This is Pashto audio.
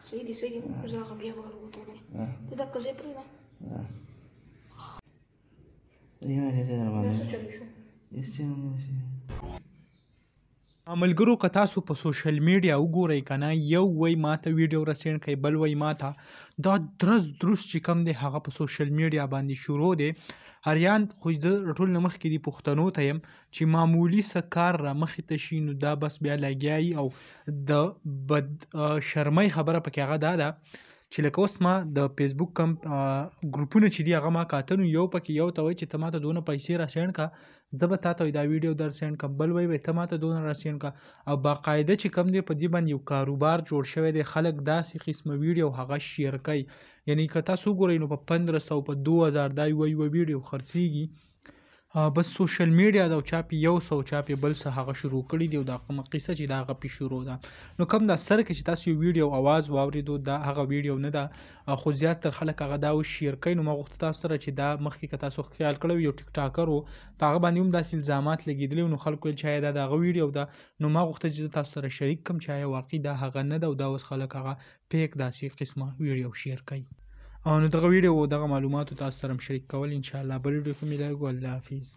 صحیح دي، صحیح دي. زه هغه بیا به وروته. ته دا قضیه پرېږده. دا څه چل شو؟ ملګرو، که تاسو په سوشل میډیا وګورئ کنه، یو وای ماته ویډیو رسېن کوي، بل وای ماته دا درز درس چې کم دی هغه په سوشل میډیا باندې شروع دی. هریان خو زه ټول نه مخکې دي پښتنو ته یم چې معمولی څه کار را مخې ته شي نو دا بس بیا لګیا او د بد شرمۍ خبره پکې هغه دا ده چې لکه اوس ما د فیسبوک کم ګروپونه چې دي هغه ما کاته، نو یو پکې یو ته وایي چې ته ماته دونه پیسې را سینډ کا، زه به تاته دا ویډیو در سینډ کم، بل وایي ته ماته دونه را سینډ کا، او باقاعده چې کم دی په دې باندې یو کاروبار جوړ شوی دی. خلک داسې قسمه ویډیو هغه شیر کوي، یعنی که تاسو وګورئ نو په 1500، په 2000 دا یوه یوه ویډیو خرڅیږي. بس سوشل میډیا دا، چا پې یو څه او چا پې بل څه هغه شروع کړي دي، او دا کومه قصه چې دا هغه پې شروع ده. نو کوم دا سر کې چې تاسو یو ویډیو اواز واورېدو دا هغه ویډیو نه ده، خو زیات تر خلک هغه دا شیر کوي. نو ما غوښته تاسو سره چې دا مخکې که تاسو خیال کړی یو ټیک ټاکر و، په هغه باندې هم داسې الزامات لګېدلي وو، نو خلکو ویل چې آیا دا د هغه ویډیو ده. نو ما غوښته چې زه تاسو سره شریک کړم چې آیا واقعي دا هغه نه ده، او دا اوس خلک هغه پیک داسې قسمه ویډیو شیر کوي. او نو دغه ویډیو او دغه معلوماتو تاسو سره شریک کول. ان شاء الله بل ویډیو کې ملاویږو. الله حافظ.